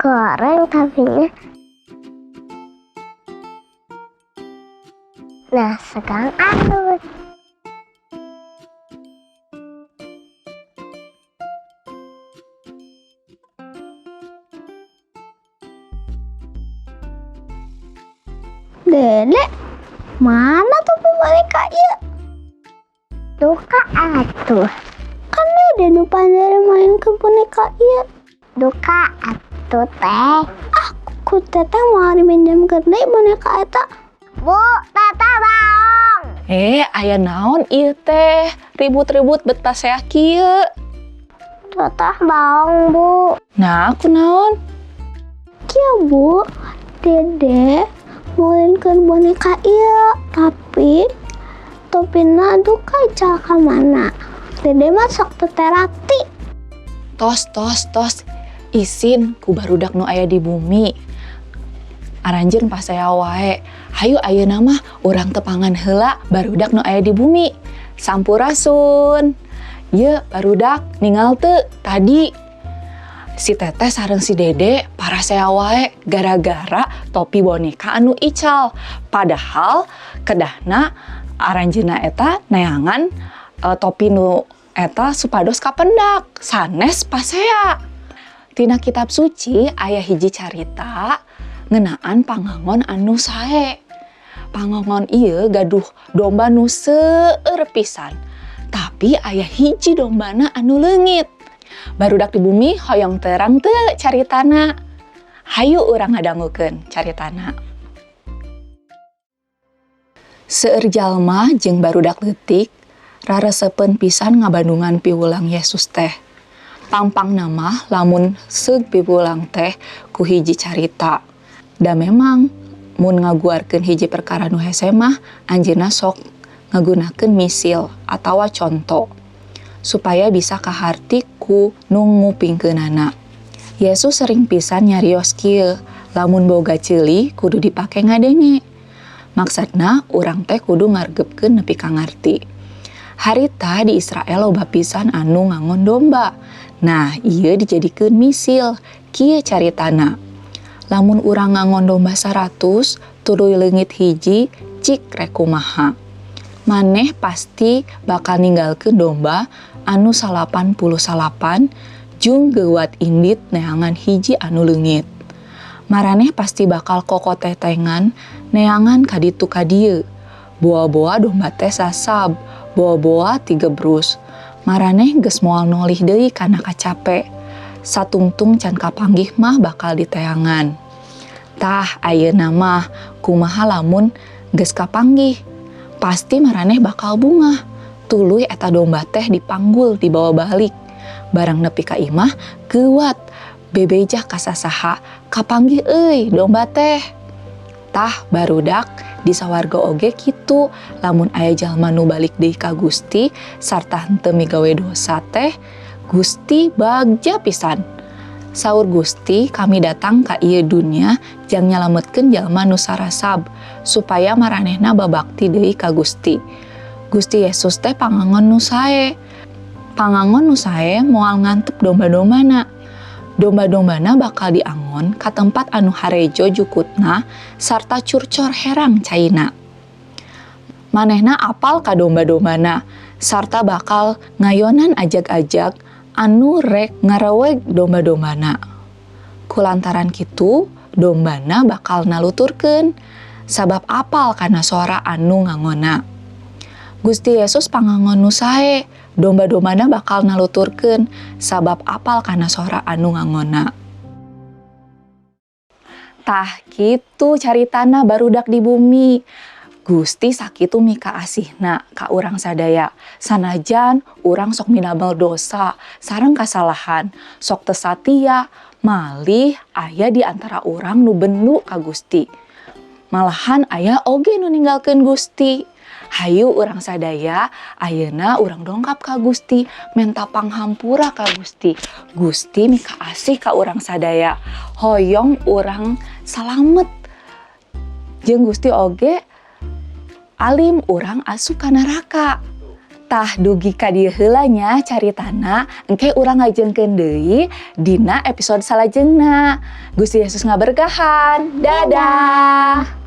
Goreng tapinya. Nah, sekarang aduk. Dede, mana tuh boneka ya? Duka atuh. Kan Dede nu pandai main ke boneka ieu. Duka atuh teh. Ah, ku teteh mau diminjamkeun deui boneka eta. Bu, teteh baong. Aya naon ieu teh? Ribut-ribut bet pasea kieu. Teteh baong, Bu. Nah, aku naon? Kieu, Bu. Dede ngulinkeun boneka ieu, tapi topina duka ical ka mana. Dede mah sok teu terati. Tos, tos, tos. Isin ku barudak nu aya di bumi. Aranjeun pasea wae. Hayu ayeuna mah urang tepangan heula barudak nu aya di bumi. Sampurasun. Ye, barudak ningal teu tadi. Si teteh sareng si dede parasea wae gara-gara topi boneka anu ical. Padahal kedahna aranjeunna eta neangan topi nu eta supados kapendak sanes pasea. Tina kitab suci aya hiji carita ngeunaan pangangon anu sae. Pangangon ieu gaduh domba nu seueur pisan. Tapi aya hiji dombana anu leungit. Barudak di bumi hoyong terang teu caritana. Hayu urang ngadangukeun caritana. Seueur jalma jeung barudak leutik raresepeun pisan ngabandungan piwulang Yesus teh. Pangpangna mah lamun seug piwulang teh ku hiji carita. Da memang mun ngaguarkeun hiji perkara nu hese mah anjeunna sok ngagunakeun misil atawa conto supaya bisa kaharti ku nu ngupingkeunana. Yesus sering pisan nyarios kieu, lamun boga ceuli kudu dipake ngadenge. Maksudna urang teh kudu ngargepkeun nepi ka ngarti. Harita di Israel loba pisan anu ngangon domba. Nah, ieu dijadikeun misil, kieu caritana. Lamun urang ngangon domba 100, tuluy leungit hiji, cik rek kumaha. Maneh pasti bakal ninggalkeun domba anu 89 jeung geuwat indit neangan hiji anu leungit. Maraneh pasti bakal kokotetengan neangan kaditu kadieu. Boa-boa domba teh sasab, boa-boa tigebrus. Maraneh geus moal nolih deui kana kacape. Satungtung can kapanggih mah bakal diteangan. Tah ayeuna mah kumaha lamun geus kapanggih? Pasti maraneh bakal bungah. Tuluy eta domba teh dipanggul dibawa balik. Barang nepi ka imah geuwat bebejah ka sasaha kapanggih euy domba teh. Tah barudak di sawarga oge kitu lamun aya jalma nu balik deui ka Gusti sarta henteu migawe dosa teh Gusti bagja pisan. Saur Gusti kami datang ka ieu dunya jang nyalametkeun jalma nu sarasab supaya maranehna babakti deui ka Gusti. Gusti Yesus teh pangangon nu sae. Pangangon nu sae moal ngantep domba-dombana. Domba-dombana bakal diangon ka tempat anu harejo jukutna sarta curcor herang caina. Manehna apal ka domba-dombana sarta bakal ngayonan ajag-ajag anu rek ngareweg domba-dombana. Kulantaran kitu dombana bakal naluturkeun sabab apal kana sora anu ngangona. Gusti Yesus pangangon nu sae, domba-dombana bakal naluturkeun sabab apal kana sora anu ngangona. Tah kitu caritana barudak di bumi. Gusti sakitu mika asihna ka urang sadaya. Sanajan urang sok minamel dosa sareng kasalahan, sok teu satia, malih aya di antara urang nu bendu ka Gusti. Malahan aya oge nu ninggalkeun Gusti. Hayu urang sadaya ayeuna urang dongkap ka Gusti, menta panghampura ka Gusti. Gusti mika asih ka urang sadaya. Hoyong urang salamet. Jeung Gusti oge alim urang asup ka neraka. Tah, dugi ka dieu heula nya caritana, engke urang ngajengkeun deui dina episode salajengna. Gusti Yesus ngaberkahan. Dadah.